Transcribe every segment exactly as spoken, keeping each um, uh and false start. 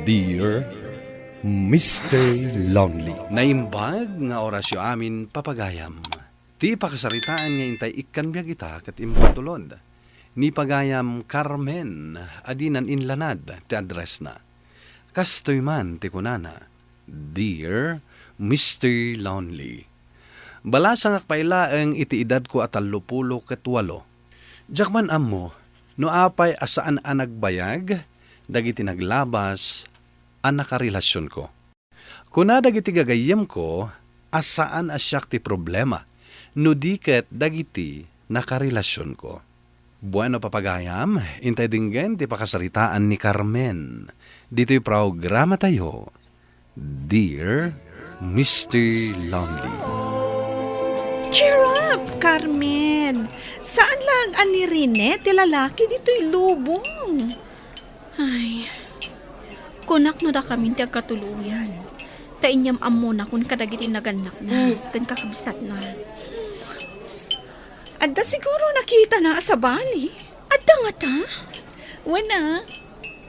Dear Mister Lonely. Naimbag nga orasyo amin, papagayam. Ti pakasaritaan nga intay ikkan biag ita ket impatulod ni pagayam Carmen a dinan inlanad ti addressna. Kastoy man ti kunana, "Dear Mister Lonely, balasangak pay laeng iti edadko a tallopulo ket walo. Diak man ammo no apay a saan a nagbayag dagiti naglabas a nakarelasionko. Kuna dagiti gagayyemko a saan a siak ti problema, no di ket dagiti nakarelasionko." Bueno, papagayam, intay denggen ti pakasaritaan ni Carmen ditoy programatayo, Dear Mister Lonely. Cheer up, Carmen! Saan lang a ni Rene ti lalaki ditoy lubong. Ay, kunak no dakamin ti agkatuloyan. Ta inyam-ammonakon kadagiti nagannakna ken kakabsatna. Adda siguro nakitana a sabali. Adda ngata? Wen a,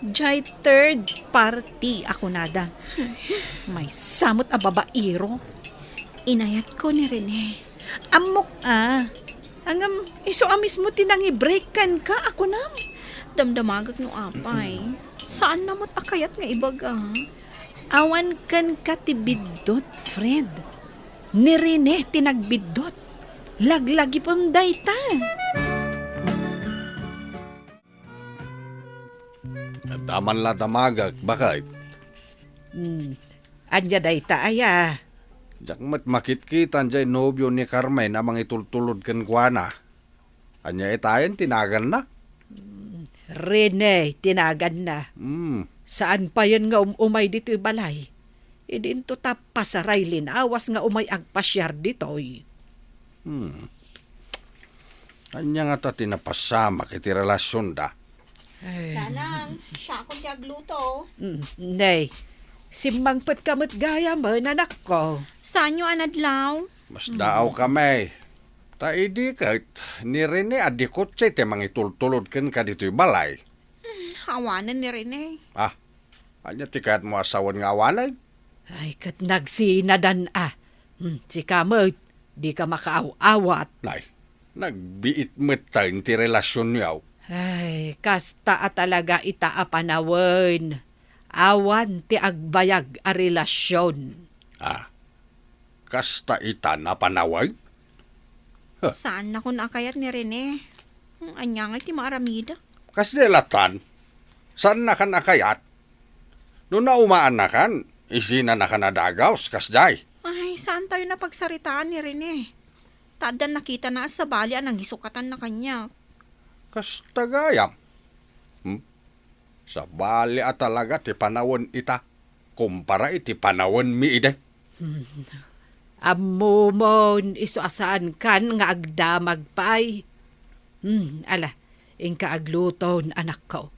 jay third party a kunada. Maysa met a babaero. Inayatko ni Rene. Ammok a. Ngem, isu a mismo ti nangi-break kenka a kunam. Damdamagek no apay. Saanna met a kayat nga ibaga. Awan kenka ti biddut, friend. Ni Rene ti nagbiddut. Laglagipem dayta. Adda man la damagek, baket. Hmm. Ania dayta aya? Diak met makitkita jay nobio ni Carmen a mangitultulod kenkuana. Ania itayen ti naganna? Hmm. Rene ti naganna. Hmm. Saan payen nga um-, umay ditoy balay. Idinto ta pasaray linawas nga umay agpasiar ditoy. Hmm. Ania ngata ti napasamak iti relasionda? Ay. Nanang, siakon ti agluto. Mm, nay, simmangpetka met gayam, anakko. Saanyo a nadlaw? Masdaawkami. Ta idi ket ni Rene a dikutse ti mangitultulod kenka ditoy balay. Hmm, awanen ni Rene. Ah, ania ti kayatmo a sawen nga awanen? Ay, ket nagsinadan a. Hmm, sika met, dika makaaw-awat. Nay, nagbiit metten ti relasionyo. Ay, kasta a talaga ita a panawen. Awan ti agbayag a relasion. Ah, kasta ita a panawen? Huh. Saannakon a kayat ni Rene. Hmm, ania ngay ti maaramidek? Kasdi latan. Saannakan a kayat? No naumaannakan, isinanakan a dagaws, kasdiay. Ay, saantayon a pagsaritaan ni Rene. Ta addan nakitana a sabali a nangisukatanna kaniak. Kasta gayam. Hmm? Sabali a talaga ti panawen ita, kumpara iti panawenmi idi. Hmm. Ammomon, isu a saankan nga agdamag pay. Hmm, ala, inka agluton, anakko.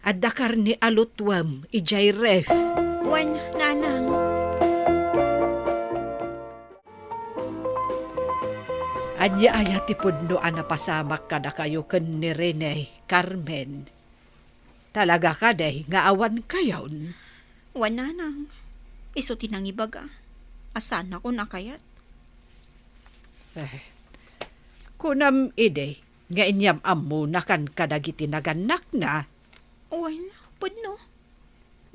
Adda karne a lutuem idiay ref. Wen, nanang. Ania aya ti pudno a napasamak kadakayo ken ni Rene, Carmen? Talaga kadi nga awankayon? Wen, nanang. Isu ti nangibaga a saannakon a kayat. Eh, kunam idi nga inyam-ammonakan kadagiti nagannakna? Wen, pudno.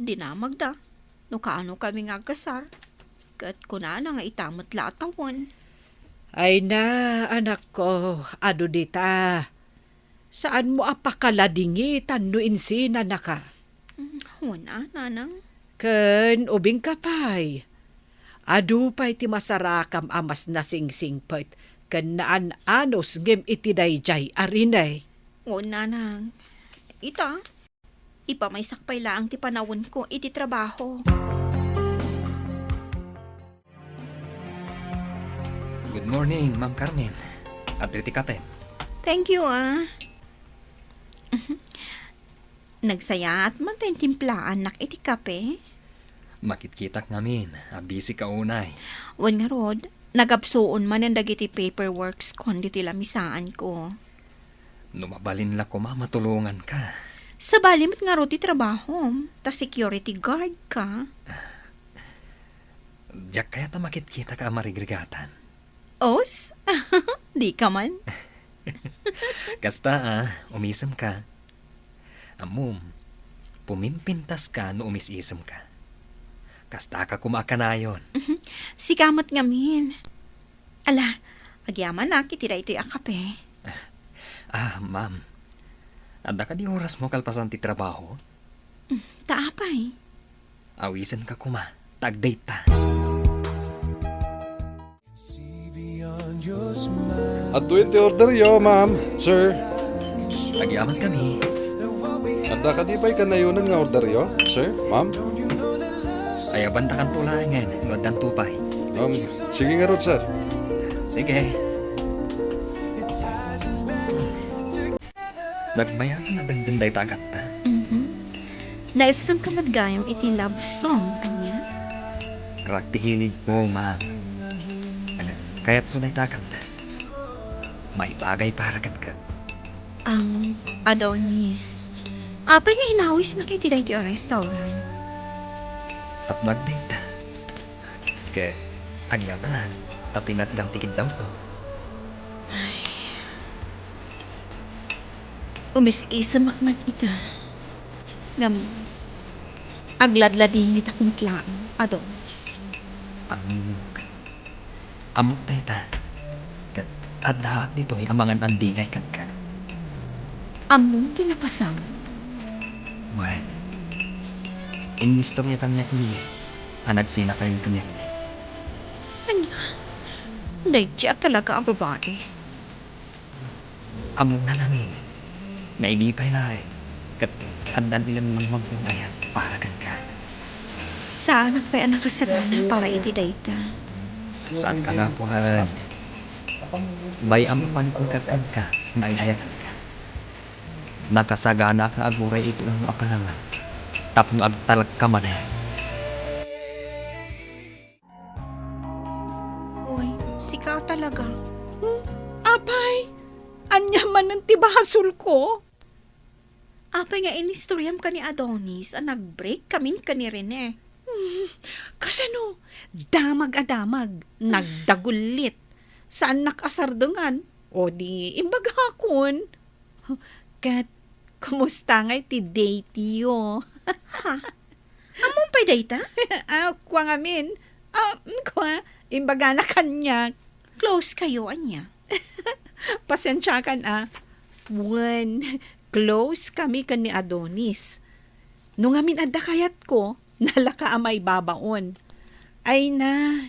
Dinamagda no kaanokami nga agkasar, ket kunana nga ita met la a tawen. Ay na, anakko, adu dita. Saanmo a pakaladingitan no insinanaka. Mm, wen a, nanang. Ken ubingka pay. Adu pay ti masarakam a mas nasingsingpet ken naan-anus ngem iti daydiay a Rene. Wen, nanang. Ita, ipamaysak pay laeng ti panawenko iti trabaho. Good morning, Ma'am Carmen. Adtoy ti kape. Thank you, ah. Nagsayaat man ta intimplaannak iti kape? Makitkitak ngamin a busy ka unay. Wen ngarud, nagapsuon manen dagiti paperworks kon ditoy lamisaanko. No mabalin la koma matulonganka. Sabali met ngarud ti trabahom, ta security guard ka. Diak kayat a makitkitak a marigrigatan. Os? Di ka man. Kasta, a, umisemka. Ammom, pumimpintaska no umis-isemka. Kastaka koma a kanayon. Sika met ngamin. Ala, agyamanak iti daytoy a kape. Ah, ma'am. Adda kadi orasmo kalpasan ti trabaho? Mm, ta apay? Awisenka koma, ta agdayta. Adtoyen ti orderyo, ma'am, sir. Agyamankami. Adda kadi pay kanayonan nga orderyo, sir, ma'am? Ayabantakanto laengen no addanto pay. Um, sige ngarud, sir. Sige. Nagmayat nga dengdeng dayta a kanta. Mhm. Naisemka met gayam iti love song, ania? Rag ti hilig ko, ma. Kayatko dayta a kanta. Maibagay para kenka. Ang Adonis. Apay nga inawisnak iti daytoy a restaurant? Apnag dayta. Ket, ania man, ta pinatdang ti kiddawko. Ay. Umis-isemak man ita. Ngem, agladladingitak met laeng, Adonis. Am-, ammok dayta. Ket addaak ditoy amangan a dingay kenka. Ammom ti napasamak? Wen, inistorya kaniak ni a nagsinakayon kaniak. Ania? Daydiay talaga a babai. Ammona ngamin, nailipay laeng, ket addan ti namnamagayat para kenka. Saanak pay a nakasagana para iti dayta. Saanka nga apuhan. Bay-am a panagkunkatangka, nainayat kenka. Nakasagana nga aguray iti unu a panangan, tapno agtalekka manen. Uy, sika talaga. Hmm? Apay, ania manen ti basolko? Apay nga inistoriam ken ni Adonis a nag-break kamin ken ni Rene? Hmm, kasano? Damag a damag, nagdagullit. Saannak a sardengan. O di, imbagakon. Ket, kumusta ngay ti date yo? Ha? Ammom pay dayta? Ah, kua ngamin. Ah, mm, kua, imbagana kaniak. Close kayo, ania? Pasensiakan, ah. Wen, close kami ken ni Adonis. No ngamin adda kayatko, nalaka a maibabaon. Ay na,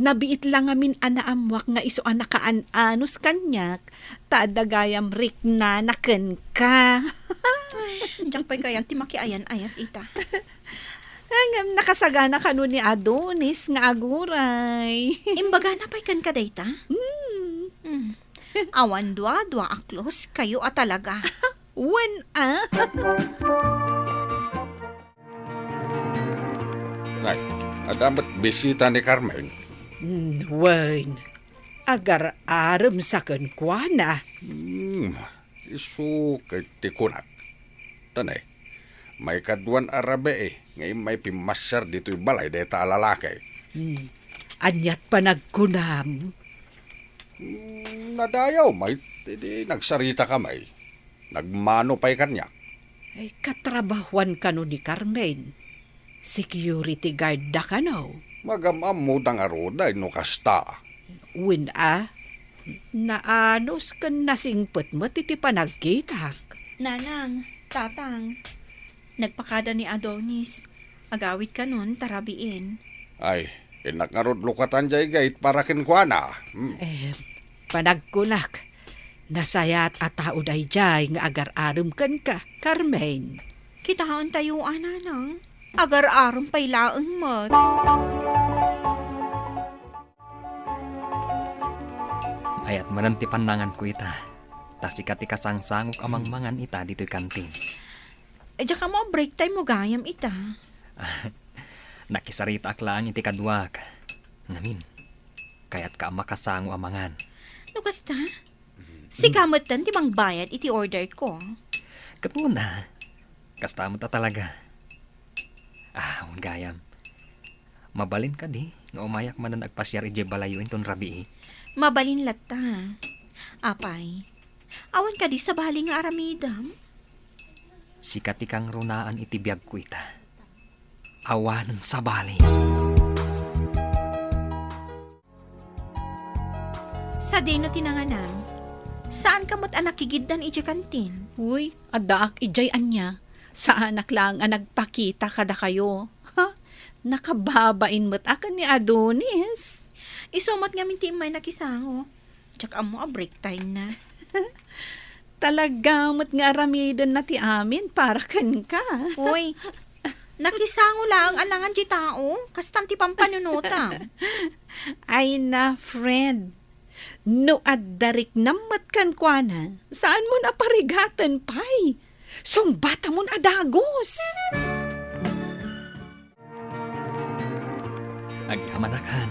nabiit la ngamin a naammuak nga isu a nakaan-anos kaniak, ta adda gayam riknana kenka. Ay, diak pay kayat ti makiayan-ayat ita. Ngem nakasagana kano ni Adonis nga aguray. Imbagana pay kenka dayta? Hmm. Hmm. Awan dua-dua a close kayo a talaga. Wen, ah. Nay, adda met bisita ni Carmen? Hmm, wen. Agar-arem sa kenkuana. Hmm, isu ket ti kunak. Ta nay, maikaduan a rabii nga immay pimmasiar ditoy balay dayta a lalaki. Hmm, aniat panagkunam? Hmm, nadayaw met, idi nagsarita kami. Nagmano pay kaniak. Ay, katrabahuan kano ni Carmen. Security guard da kano. Magam-ammoda ngarud no kasta. Wen a, naanos ken nasingpet met iti panagkitak. Nanang, Tatang, nagpakada ni Adonis. Agawid kanon ta rabiin. Ay, innak ngarud lukatan jay gate para kenkuana. Hmm. Eh, panagkunak, nasayaat a tao dayjay nga agar-arem kenka, Carmen. Kitaentayo a, Nanang. Agar-arem pay laeng met. Ayat manen ti pannanganko ita. Ta sika ti kasangsangok a mangmangan ita ditoy kantin. Diak ammo a break time mo gayam ita. Nakisaritaak laeng iti kaduak. Ngamin, kayatka a makasango a mangan. No kasta, sika metten ti mangbayad iti order ko. Ket una, Kasta met a talaga. Ah, wen gayam. Mabalin kadi nga umayak manen agpasiar idiay balayyo inton rabii? Mabalin latta. Apay, awan kadi sabali nga aramidem? Sika ti kangrunaan iti biagko ita. Awanen sabali. Sadino ti nanganam? Saanka met a nakigiddan idiay kantin? Uy, addaak idiay ania. Saanak laeng a nagpakita kadakayo. Ha? Nakababain met a ken ni Adonis. Isu met ngamin ti immay nakisango. Diak ammo a break time na. Talaga met nga aramidenna ti amin para kenka. Uy, nakisango laeng a nangan ti tao, kastan ti pampanunotam. Ay na, friend. No adda riknam met kenkuana, saanmon a parigaten pay. Sungbatamon a dagus. Agyamanak, Han.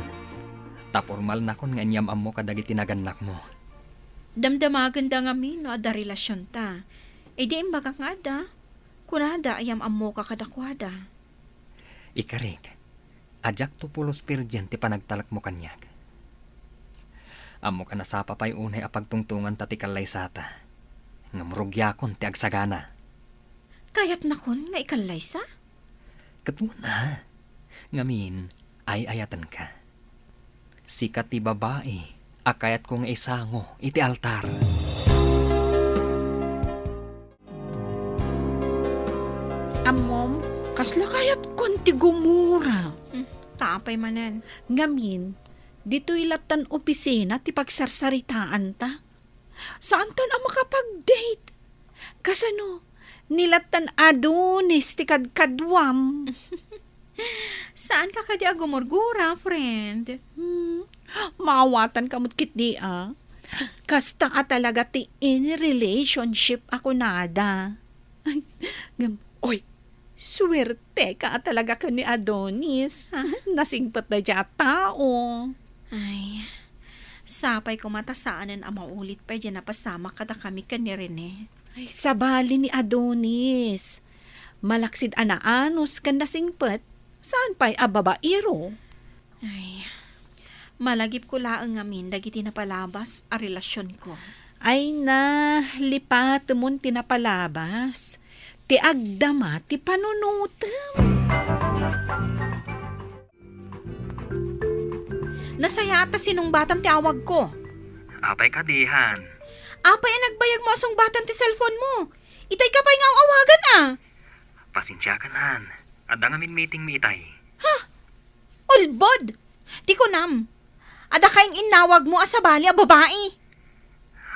Ta pormalnakon nga inyam-ammo kadagiti nagannakmo. Damdamagenda ngamin no adda relasionta. Idi imbagak nga adda, kunada a yam-ammoka kadakuada. Ikarik, a diakto pulos pirien ti panagtalekmo kaniak. Ammok a nasapa pay unay a pagtungtonganta ti kallaysata, ngem rugiakon ti agsagana. Kayatnakon nga ikallaysa? Ket wen a, ngamin, ay-ayatenka. Sika ti babai a kayatko nga isango iti altar. Ammom, kasla kayatkon ti gumura. Hmm, tapay manen. Ngamin, ditoy lattan opisina ti pagsarsaritaanta. Saantan a makapag-date. Kasano, ni lattan Adonis ti kadkaduam? Saanka kadi a gumurgura, friend? Hmm. Maawatanka met ketdi a. Kasta a talaga ti in relationship a kunada. Ngem, oy, suerteka a talaga ken ni Adonis. Ha? Nasingpet daydiay a tao. Ay, sapay koma ta saanen a maulit pay diay napasamak kadakami ken ni Rene. Ay, sabali ni Adonis. Malaksid a naanus ken nasingpet, saan pay a babaero. Ay, malagipko laeng ngamin dagiti napalabas a relasionko. Ay na, lipatemon ti napalabas. Ti agdama ti panunotem. Nasayaat ta sinungbatam ti awagko. Apay kadi, Han? Apay a nagbayagmo a sungbatam ti cellphone mo? Itay ka pay nga aw-awagan a. Pasensiakan, Han. Adda ngamin meeting mi itay. Ha? Ulbod! Ti kunam, adda kayeng innawagmo a sabali a babai.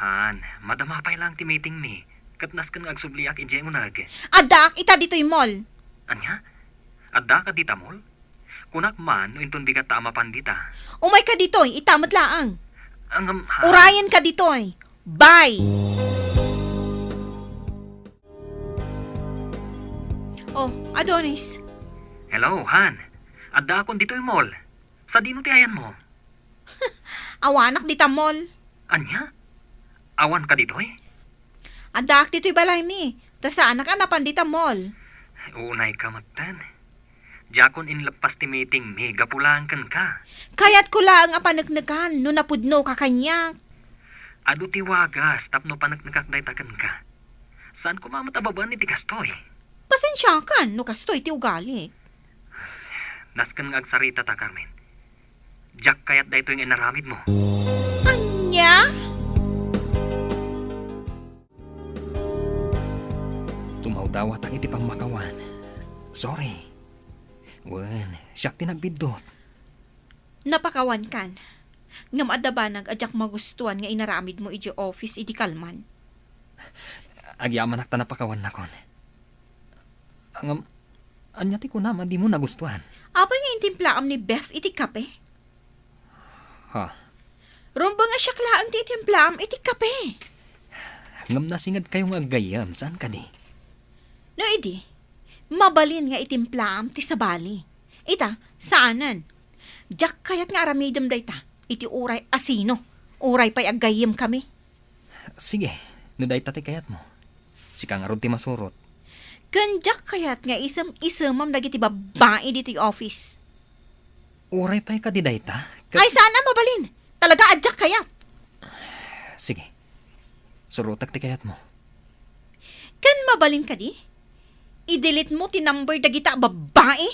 Han, madama pay laeng ti meeting mi, ket nasken nga agsubliak idiay uneg. Addaak ita ditoy mall. Ania? Addaak a dita mall? Kunak man no inton bigat ta a mapan dita. Umayka ditoy, ita met laeng. Ngem, Han. Urayenka ditoy. Bye! Oh, Adonis. Hello, Han. Addaakon ditoy mall. Sadino ti ayanmo? Awanak dita mall. Ania? Awanka ditoy? Addaak ditoy balaymi. Ta saanak a napan dita mall. Unayka metten. Diakon inleppas ti meeting mi gapu laeng kenka. Kayatko laeng a paneknekan no napudnoka kaniak. Adu ti wagas tapno paneknekak dayta kenka. Saan koma met a babaen iti kastoy. Pasensiakan no kastoy ti ugalik. Nasken nga agsaritata, Carmen. Diak kayat daytoy nga inaramidmo. Ania? Tumawdawatak iti pammakawan. Sorry. Wen, siak ti nagbiddut. Napakawankan. Ngem adda banag a diak magustuan nga inaramidmo idiay office idi kalman. Agyamanak ta napakawannakon. Ngem, ania ti kunam a dimo nagustuan? Apay nga intimplaam ni Beth iti kape? Ha? Rumbeng a siak laeng ti itimplaam iti kape. Ngem nasingedkayo nga aggayyem, saan kadi? No idi, mabalin nga itimplaam ti sabali. Ita, saanen. Diak kayat nga aramidem dayta, iti uray asino, uray pay aggayyemkami. Sige, no dayta ti kayatmo. Sika ngarud ti masurot. Ken diak kayat nga isem-isemam dagiti babbai ditoy office. Uray pay kadi dayta? Ket Ay, saan a mabalin? Talaga a diak kayat. Sige. Surotek ti kayatmo. Ken mabalin kadi? I-delete mo ti number dagita a babbai?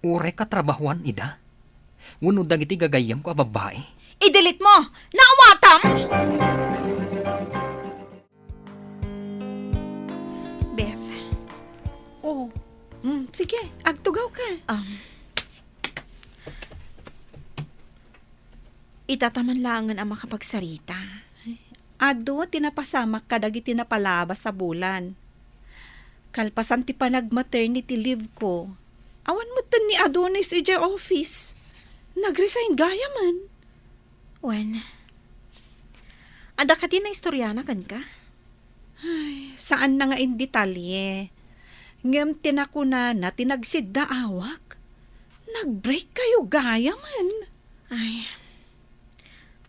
Uray katrabahuan ida? Wenno dagiti gagayyemko a babbai? I-delete mo! Naawatam! Beth. Oh, mm, sige, agtugaw ka. Um, ita ta man laengen a makapagsarita. Adu ti napasamak kadagiti napalabas a bulan. Kalpasan ti panag-maternity leave ko, awan metten ni Adonis idiay office. Nag-resign gayamen. Wen, adda kadi naistoriana kenka? Ay, saan na nga in detalye. Ngem ti nakunana ti nagsiddaawak. Nag-break kayo gayamen. Ay,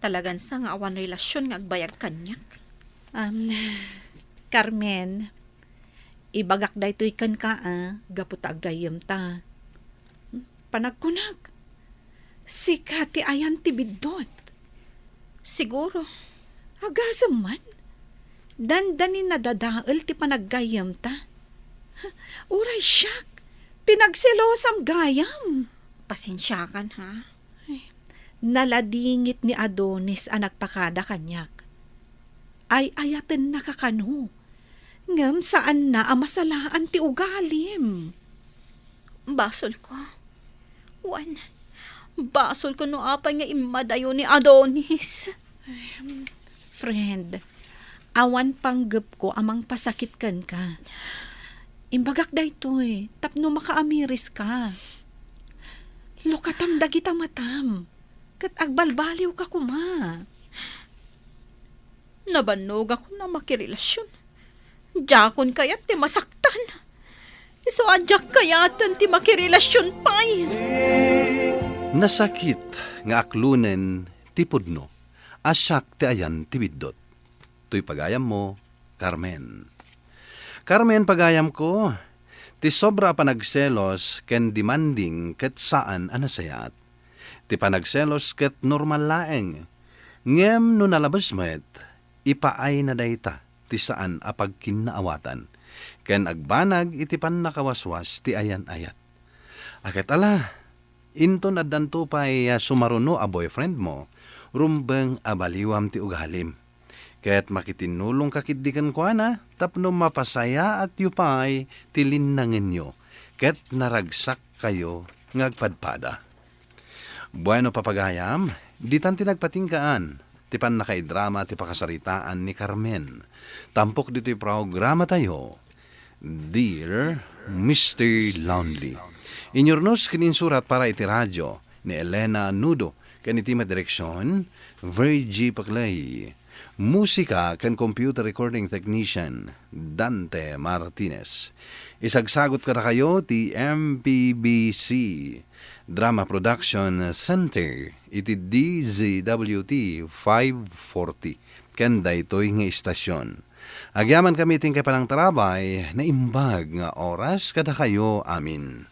talagan sa nga awan relasion nga agbayag kaniak. Um, Carmen, ibagak daytoy kenka, a, gapu ta aggayyemta. Panagkunak, sika ti ayan ti biddut. Siguro. Agasem man. Dandani nadadael ti panaggayyemta. Uray siak, pinagselosam gayam. Pasensiakan, ha? Ay, naladingit ni Adonis a nagpakada kaniak. Ay-ayatennaka kano. Ngem saanna a masalaan ti ugalim. Basolko. Wen, basolko no apay nga immadayo ni Adonis. Friend, awan panggepko a mangpasakit kenka. Imbagak daytoy tapno makaamiriska. Lukatam dagita matam, ket agbalbaliwka koma. Nabannogakon a makirelasion. Diakon kayat ti masaktan. Isu a diak kayaten ti makirelasion pay. Nasakit nga aklonen ti pudno a siak ti ayan ti biddut. Toy pagayammo, Carmen. Carmen, pagayamko, ti sobra a panagselos ken demanding ket saan a nasayaat. Ti panagselos ket normal laeng. Ngem no nalabes met, ipaayna dayta ti saan a pagkinnaawatan, ken agbanag iti pannakawaswas ti ayan-ayat. A ket ala, inton addanto pay a sumaruno a boyfriend mo, rumbeng a baliwam ti ugalim. Ket makitinnulongka ketdi kenkuana tapno mapasayaatyo pay ti linnangenyo ket naragsakkayo nga agpadpada. Bueno, papagayam, ditan ti nagpatinggaan ti pannakaidrama ti pakasaritaan ni Carmen. Tampok ditoy programatayo, Dear Mister Lonely. Inyurnos ken insurat para iti radio ni Elena Nudo ken iti met direksion, Virgie Paclay. Musika ken computer recording technician, Dante Martinez. Isagsagot kadakayo ti M P B C Drama Production Center iti D Z W T five forty ken daytoy nga istasyon. Agyamankami iti inkay panangtarabay, naimbag nga oras kadakayo amin.